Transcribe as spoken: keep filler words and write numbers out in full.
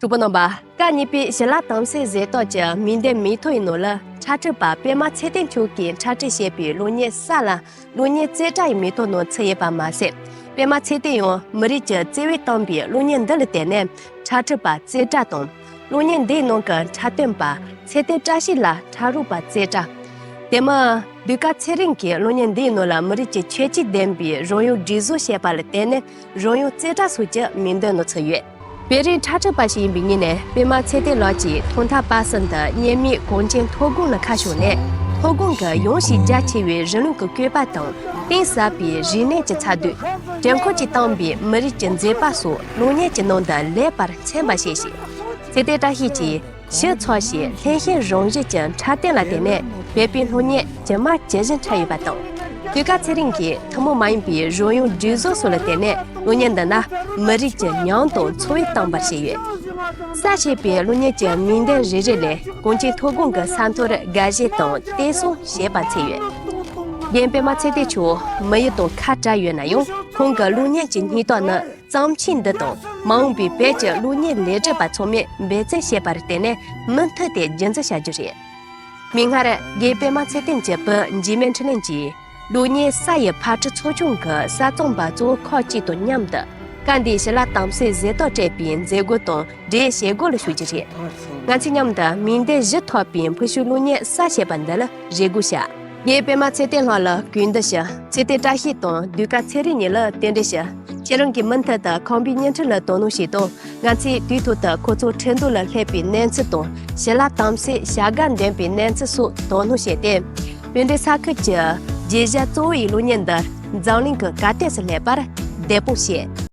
གྲོགས་པོ་རྣམ་པ། སྐབས་གཉིས་པའི་ཞི་ལ་དམ་སྲི་གཟེངས་རྟགས་ཀྱི་མིང་འདོན་མིང་ཐོ་ཡི་ནང་ལ་འཁྲབ་ཁྲིད་པ་པད་མ་ཚེ་བརྟན་མཆོག་གིས་འཁྲབ་ཁྲིད་བྱས་པའི་གློག་བརྙན་གསར་ལ་གློག་བརྙན་རྩེ་གྲ་ཡི་མིང་ཐོ་ནང་ཚུད་ཡོད་པ་མ་ཟད། པད་མ་ཚེ་བརྟན་ཡང་མི་རིགས་ཀྱི་བརྩེ་བས་བཏང་བའི་གློག་བརྙན་འདི་ལ་བརྟེན་ནས་འཁྲབ་ཁྲིད་པ་རྩེ་གྲ་དང་། གློག་བརྙན་འདིའི་ནང་གི་འཁྲབ་སྟོན་པ་ཚེ་བརྟན་བཀྲ་ཤིས་ལ་འཁྲབ་རོགས་པ་རྩེ་གྲ། དེ་མིན་ཟློས་གར་ཚེ་རིང་གིས་གློག་བརྙན་འདིའི་ནང་ལ་མི་རིགས་ཀྱི་ཁྱད་ཆོས་ལྡན་པའི་རང་དབང་སྒྲིག་བཟོ་བྱས་པ་ལ་བརྟེན་ནས་རང་དབང་རྩེ་གྲ་སོགས་ཀྱི་མིང་འདོན་ནང་ཚུད་ཡོད། བོད་རིགས་འཁྲབ་ཁྲིད་པ་ཞིག་ཡིན་པའི་ངོས་ནས་པད་མ་ཚེ་བརྟན་ལགས་ཀྱིས་ཐོག་མཐའ་བར་གསུམ་དུ་སྔོན་མའི་གངས་ཅན་མཐོ་སྒང་ལ་ཁ་ཕྱོགས་ནས་མཐོ་སྒང་གི་ཡངས་ཤིང་རྒྱ་ཆེ་བའི་རི་ལུང་གི་བཀོད་པ་དང་གཏིང་ཟབ་པའི་རིག་གནས་ཀྱི་མཚར་སྡུག་དྲན་སྐུལ་གྱིས་བཏང་བའི་མི་རིགས་ཀྱི་མཛེས་པ་སོགས་གློག་བརྙན་གྱི་ནང་དུ་ལེགས་པར་མཚོན་པར་བྱས་ཤིང་། ཚེ་བརྟན་བཀྲ་ཤིས་ཀྱིས་ཞིབ་ཚགས་ཤིང་ལྷད་ཤིང་རང་བཞིན་གྱི་འཁྲབ་སྟོན་ལ་བརྟེན་ནས་བོད་པའི་གློག་བརྙན་ཇི་མ་ཇི་བཞིན་འཁྲབ་ཡོད་པ་དང་། ཟློས་གར་ཚེ་རིང་གིས་ཐུན་མོང་མ་ཡིན་པའི་རང་དབང་སྒྲིག་བཟོ་སོགས་ལ་བརྟེན་ནས་གློག་བརྙན་འདི་ན་མི་རིགས་ཀྱི་ཉམས་དང་ཚོར་བ་བཏང་པར་བྱས་ཡོད། གསར་བྱས་པའི་གློག་བརྙན་གྱི་མིང་འདོན་རེ་རེ་ལས་གངས་ཅན་མཐོ་སྒང་གི་ས་མཐོར་དགའ་བཞིན་དང་བརྟན་སྲུང་བྱེད་པ་མཚོན་ཡོད། རྒན་པད་མ་ཚེ་བརྟན་མཆོག་མི་ཡུལ་དང་ཁ་བྲལ་ཡོད་ན་ཡང་ཁོང་གི་གློག་བརྙན་གྱི་སྙིང་སྟོབས་ནི། བརྩམས་ཆོས་འདི་དང་མ་འོངས་པའི་བོད་ཀྱི་གློག་བརྙན་ལས་སྒྲུབ་པ་ཚང་མས་འབད་བརྩོན་བྱས་པར་བརྟེན་ནས་མུ་མཐུད་དེ་རྒྱུན་འཛིན་བྱ་རྒྱུ་རེད། མིག་སྔར་རྒན་པད་མ་ཚེ་བརྟན་གྱི་བུ་འཇིགས་མེད་འཕྲིན་ལས་ཀྱིས་གློག་བརྙན་གསར་ཡི་ཕར་འཁྲི་ཚོགས་ཆུང་གི་གསར་རྩོམ་པ་གཙོ་བོ་ཁག་ཅིག་དང་མཉམ་དུ་སྐབས་འདིའི་ཞི་ལ་དམ་སྲི་གཟེངས་རྟགས་སྤྲད་པའི་མཛད་སྒོ་དང་འབྲེལ་བྱེད་སྒོ་ལ་ཞུགས་རྒྱུ་རེད། ང་ཚོས་མཉམ་དུ་མིང་འདོན་བཞི་ཐོབ་པའི་ཕུལ་བྱུང་གློག་བརྙན་གསར་བྱས་པ་འདི་ལ་རེ་སྒུག་བྱ། རྒན་པད་མ་ཚེ་བརྟན་ལགས་ལ་གུས་འདུད་ཞུ། ཚེ་བརྟན་བཀྲ་ཤིས་དང་ཟློས་གར་ཚེ་རིང་གཉིས་ལ་རྟེན་འབྲེལ་ཞུ། ཁྱེད་རང་གིས་མུ་མཐུད་དུ་ཁམས་པའི་བརྙན་འཕྲིན་ལ་དོ་སྣང་བྱེད་དང་། ང་ཚོས་དུས་ཐོག་ཏུ་ཁོ་ཚོ་ཁྲིན་ཏུའུ་ལ་སླེབས་པའི་གནས་ཚུལ་དང་ཞི་ལ་དམ་སྲི་བྱ་དགའ་འདོན་པའི་གནས་ཚུལ་སོགས་དོ་སྣང་བྱས་ཏེ། བོད་འབྲེལ་ས་ཁུལ་གྱི་རྒྱུ་གཞི་གཙོ་བོ་ཡི་གློག་བརྙན་འདི་འཛམ་གླིང་གི་གར་སྟེགས་སུ་སླེབས་པར་འབད་འབུངས་བྱེད།